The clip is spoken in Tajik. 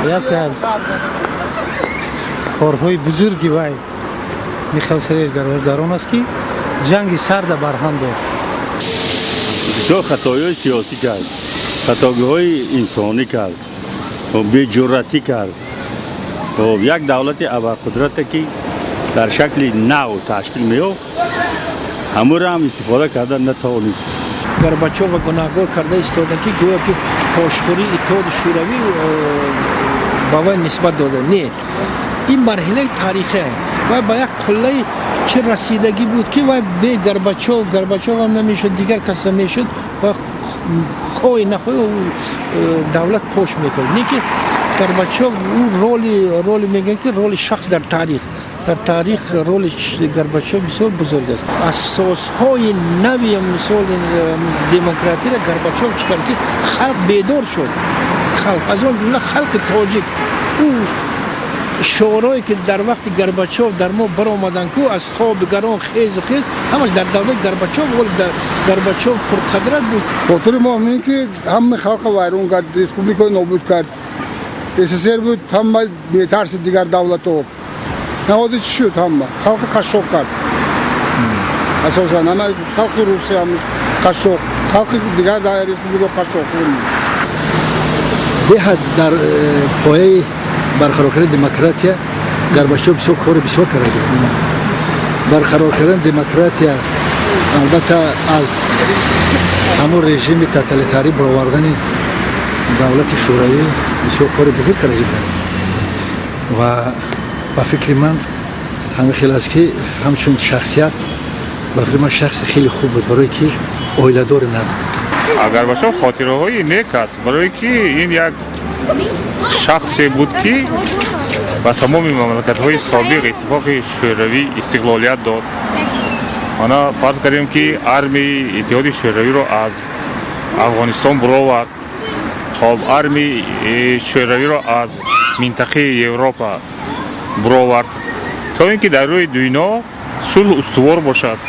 Яке аз корҳои бузурги вай, Михаил Сергеевич Горбачев, дар он аст, ки ҷанги сарда барҳам дод. Бисёр хатоиҳои сиёсӣ кард, хатогиҳои инсонӣ кард, беҷуръатӣ кард. Як давлати абарқудрате, ки дар шакли нав ташкил меёфт, ҳамуро ҳам истифода карда натавонист. Горбачова гунаҳгор карда истода, ки гӯё ки пошхӯрии Иттиҳоди Шӯравӣ ба вай нисбат дода. Не, ин марҳилаи таърихия вай ба як қуллаи чӣ расидагӣ буд, ки вай бе Горбачов, Горбачовам намешуд, дигар каса мешуд ва хоҳӣ нахоҳӣ, давлат пош мекард. Не ки Горбачов ӯ роли мегӯянд, ки роли шахс дар таърих роли Горбачов бисёр бузург аст. Асосҳои нави, мисоли, демократияро Горбачов чӣ кард, ки халқ бедор шуд, халқ, аз он ҷумла халқи тоҷик. Ӯ шиорое, ки дар вақти Горбачов дар мо баромаданд ку, аз хоби гарон хез, хез, ҳамаш дар давраи Горбачов, Горбачов пурқадрат буд. Хотири мо ҳамин, ки ҳама халқа вайрон кард, республикаро нобуд кард. СССР буд, ҳама метарсид дигар давлатҳо. Наҳоди чӣ шуд? Ҳама халқи қашшоқ кард, асосан ҳама халқи Русия қашшоқ, халқи дигар республика қашшоқ. Беҳад дар пояи барқарор кардани демократия Горбачев бисёр кори бисёр карда. Барқарор кардани демократия, албатта, аз ҳамон режими тоталитарӣ баровардани давлати Шӯравӣ бисёр кори бузург карда ва ба фикри ман ҳамин хел аст, ки ҳамчун шахсият, ба фикри ман, шахси хеле хуб буд, барое ки оиладори назм. Горбачев хотираҳои нек аст, барое ки ин як шахсе буд, ки ба тамоми мамлакатҳои собиқ Иттифоқи Шӯравӣ истиқлолият дод. Ана, фарз кардем, ки армияи Иттиҳоди Шӯравиро аз Афғонистон буровард, хоб, армияи Шӯравиро аз минтақаи Европа буровард, то ин ки дар рӯи дунё сулҳ устувор бошад.